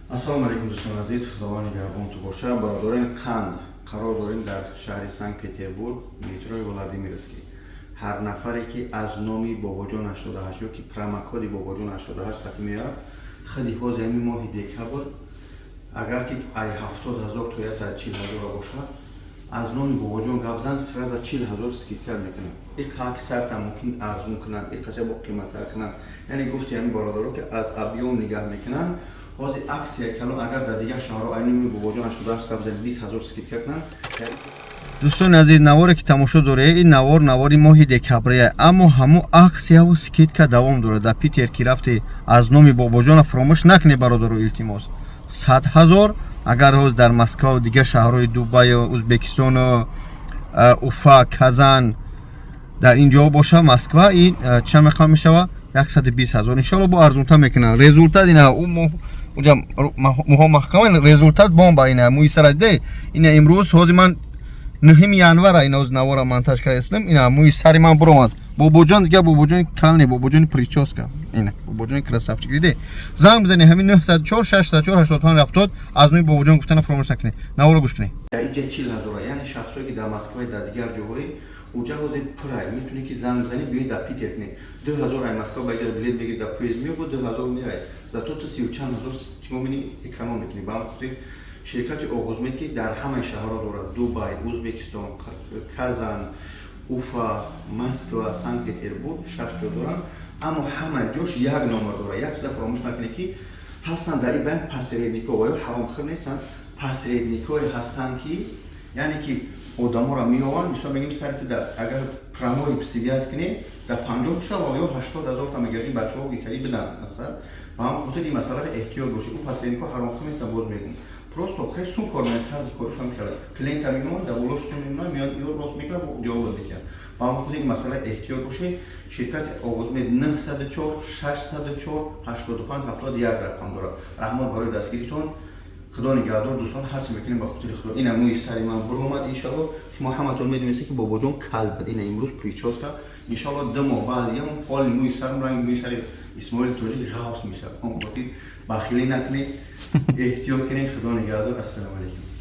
Ассалому алайкум, дӯстони азиз, Худованд нигаҳбонту боша. Бародарони қанд, қарор дорем дар шаҳри Санкт Петербург, метрои Владимирский. Ҳар нафаре, ки аз номи Бобоҷон 88 ё ки промокоди Бобоҷон 88 қатӣ меояд, худи ҳозир ҳамин моҳи декабр, агар ки ай 70 000 то 140 000 бошад, аз номи Бобоҷон гап зан, сразу 40 000 скидка мекунад. Иқа ки сарта мумкин арзун кунанд, иқаша бо қиматтар кунанд. Яъне гуфти ҳамин бародаро, ки аз объём нигаҳ мекунанд. Ҳозир аксия калон, агар дар дигар шаҳрҳо ай номи Бобоҷон 88 гап зани, 20 000 скидка кунанд. Дӯстони азиз, наворе ки тамошо доред, ин навор навори моҳи декабрия, аммо ҳамун аксияву скидка давом дорад. Дар Питер ки рафте, аз номи Бобоҷона фуромӯш накунед, бародаро, илтимос. 100 000. Агар ҳоз дар Москваву дигар шаҳрҳои Дубаю Узбекистону Уфа, Казан, дар ин ҷо боша, Москва, ин чанд мақом мешава? 120 000. Иншалло, бо арзунтар мекунанд. Результат ина, ӯ уҷа мӯҳо маҳкама, результат бомба. Ина мӯи сара диде, ина имрӯз ҳозир ман 9 январа, ина ҳоз навора монтаж кардастам, ина мӯи сари ман буромад. Бобоҷон дига, Бобоҷони калне, Бобоҷони прическа, ина Бобоҷони красавчик диде. Занг бизанед ҳамин 904 604 85 70, аз номи Бобоҷон гуфтана фаромӯш накунед. Навора гӯш кунед. Иҷа 40 000, яъне шахсое ки дар Москва, дар дигар ҷоҳои уҷа ҳозир пурай, метавонӣ ки занг бизанӣ, биёи дар Питер кунӣ. 2000 ай Москва ба иҷа билет мегири, дар поезд меёбу 2000 мерай, зато ту сию чанд ҳазор чимо мини эконом мекунӣ. Ба ҳамин хотир ширкати Оғузмед, ки дар ҳамаи шаҳрҳо дорад: Дубай, Узбекистон, Казан, Уфа, Москва, Санкт Петербург, шаш ҷо доранд, аммо ҳамаи ҷош як номер дорад. Як чиза фаромӯш накунед, ки ҳастанд дар ин байн посредникҳо ва ё ҳаромхӯр нестанд, посредникҳое ҳастанд, ки яъне ки одаморо меованд. Мисол мегӯем, сари агар прямой связь кунӣ, дар 50 шава ё 80 000 та мегирад. Ин бачаҳо гитаи бидан мақсад. Ба ҳамин хотир ин масъаларо эҳтиёт бошед. Ӯ посредникҳо ҳаромхӯр нестанд, боз мегӯм, просто хеле сум кор мекунад, тарзи коришон хеле. Клиента меомад, дар болош сум мемонад, меояд, ё рост мекунад, ҷавоб медиҳад. Ба ҳамин хотир ин масъала эҳтиёт бошед. Ширкати Оғузмед 904 604 85 71 рақам дорад. Раҳмат барои дастгиритон, Худо нигаҳдор, дӯстон. Ҳарчи мекунем, ба хотири Худо. Ина мӯи сари ман буромад. Иншалло, шумо ҳаматон медонистед, ки Бобоҷон кал буд. Ина имрӯз прическа. Иншалло, 2 моҳ баъд ям ҳоли мӯи сарам ранги мӯи сари Исмоили Тоҷик ғавс мешавад. Он хотир бахилӣ накунед, эҳтиёт кунед. Худо нигаҳдор. Ассалому алайкум.